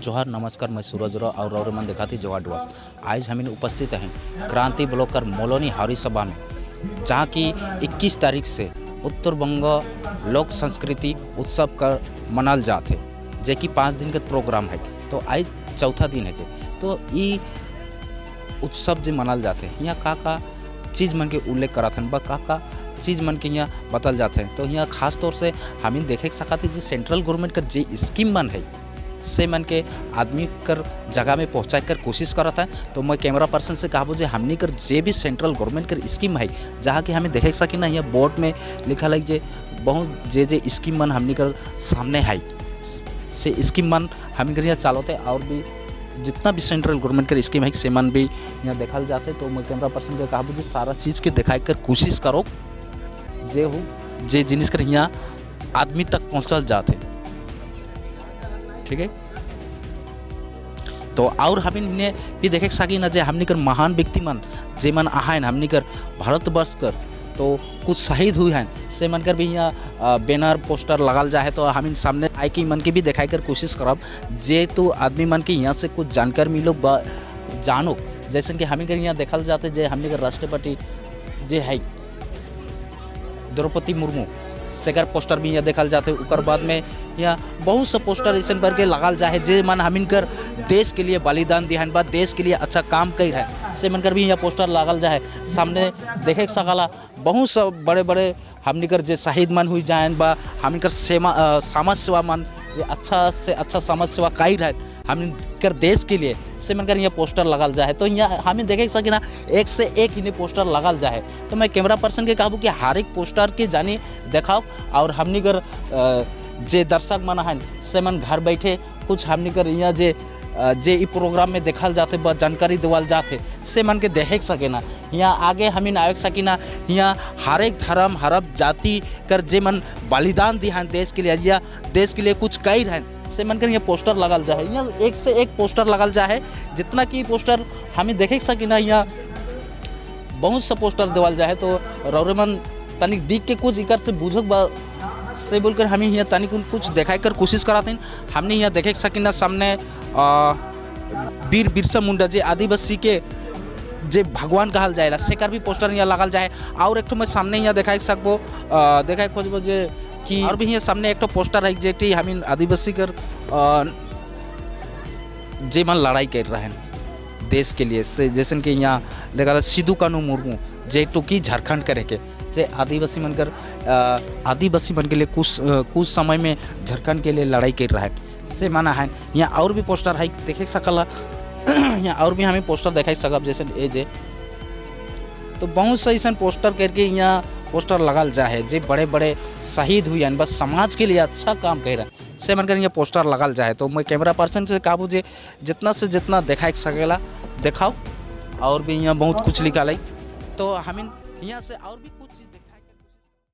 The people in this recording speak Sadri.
जोहार, नमस्कार। मैं सूरज राव और रौरे मन दिखाती जोहार डुवास। आज हम उपस्थित हैं क्रांति ब्लॉकर मोलोनी हारी सभा में, जहाँ की 21 तारीख से उत्तर बंग लोक संस्कृति उत्सव का मनाल जात है, जे कि 5 दिन का प्रोग्राम है। तो आज चौथा दिन है के तो ये उत्सव जो मनाल जाते हैं, यहाँ का का चीज़ मन के उल्लेख करत हन बा, का का चीज़ मन के यहाँ बताल जाते हैं। तो यहाँ खास तौर से हम देखे सकते जे सेंट्रल गवर्नमेंट कर जे स्कीम मन है, से मन के आदमी कर जगह में पहुँचाए कर कोशिश करत है। तो मैं कैमरा पर्सन से कहबो जे हमनी कर जे भी सेंट्रल गवर्नमेंट कर स्कीम है, जहाँ कि हमें देखे सकी ना, यहाँ बोर्ड में लिखा है जे बहुत जे जे स्कीम मन हमनी कर सामने है, से स्कीम मन हमनी कर यहाँ चालते और भी जितना भी सेंट्रल गवर्नमेंट के स्कीम है, से मन भी यहाँ देखल जाते। तो मैं कैमरा पर्सन के कहबो जे सारा चीज़ के दिखाए कर कोशिश करो, जे हो जे जिनिस कर यहाँ आदमी तक पहुँचल जाते। ठीक है, तो और हमिन इन्हें भी देखे सकी ना जे हमनी कर महान व्यक्ति मन जे मन आहान हमनी कर भारतवर्ष कर, तो कुछ शहीद हुए हैं, से मन कर भी यहाँ बैनर पोस्टर लगाल जाए। तो हमिन सामने आए के मन के भी दिखाई कर कोशिश करब, जे तो आदमी मन के यहाँ से कुछ जानकारी मिलो बा जानो। जैसे कि हमिन कर यहाँ देखल जाते जे हमनी कर राष्ट्रपति जे है द्रौपदी मुर्मू, सेकर पोस्टर भी यहाँ देखल जाते। उकर बाद में यहाँ बहुत सा पोस्टर ऐसे भर के लगाल जाए, जे मन हमिन कर देश के लिए बलिदान दिहन बा, देश के लिए अच्छा काम कर है, से मन कर भी यहाँ पोस्टर लागल जाए। सामने देखे सकला बहुत सा बड़े बड़े हमनी कर जे शहीद मन हुई जाए बा, हमनी कर सेवा समाज सेवा मन जे अच्छा से अच्छा समाज सेवा कर है हमनी कर देश के लिए, से मन कर यहाँ पोस्टर लगल जाए। तो यहाँ हमें देखे सकी ना, एक से एक इन्हें पोस्टर लगल जाए। तो मैं कैमरा पर्सन के कहबू कि हर एक पोस्टर के जानी देखाओ और हमनी कर जे दर्शक मन हैं, से मन घर बैठे कुछ हमनी कर यहाँ जे जे ई प्रोग्राम में देखल जाते बा, जानकारी देवल जाते, से मन के देख सके ना। यहाँ आगे हमिन आवे सकीना। यहाँ हर एक धर्म, हर एक जाति कर जे मन बलिदान दिहन देश के लिए या देश के लिए कुछ कर हैं, से मन कर यहाँ पोस्टर लगल जाए। यहाँ एक से एक पोस्टर लगल जाए, जितना कि पोस्टर हमें देखे सकीना, यहाँ बहुत सा पोस्टर देवल जाए। तो रौरे मन तनिक दिख के कुछ इकर से बुझक बा से बोलकर हमें यहाँ तनिक कुछ दिखाई कर कोशिश कराते हैं। हमने यहाँ देखे सकीना सामने वीर बिरसा मुंडा, जे आदिवासी के जे भगवान कहल जाएला, सेकर भी पोस्टर यहाँ लगल जाए। और एक ठो मैं सामने यहाँ देखाई सकबो, देखाई खोजबो जे कि और भी यहाँ सामने एक ठो पोस्टर है, जे हम आदिवासी कर जे मन लड़ाई कर रहे हैं देश के लिए, से जैसन कि यहाँ देखा सिद्धू कानू मुर्मू, जे तो कि झारखंड करे के से आदिवासी मन कर आदिवासी मन के लिए कुछ कुछ समय में झारखंड के लिए लड़ाई कर रहा है, से माना है। यहाँ और भी पोस्टर है, देखे सकला। यहाँ और भी हमें पोस्टर देखाई सकब, जैसे ए जे तो बहुत सा ऐसा पोस्टर करके यहाँ पोस्टर लगल जाए, जे बड़े बड़े शहीद हुई हैं, बस समाज के लिए अच्छा काम कर रहे हैं, से मन कर यहाँ पोस्टर लगल जाए। तो मैं कैमरा पर्सन से काबू जे जितना से जितना दिखाई सकेला देखाओ। और भी यहाँ बहुत कुछ लिखा तो हमें यहाँ से और भी कुछ चीज़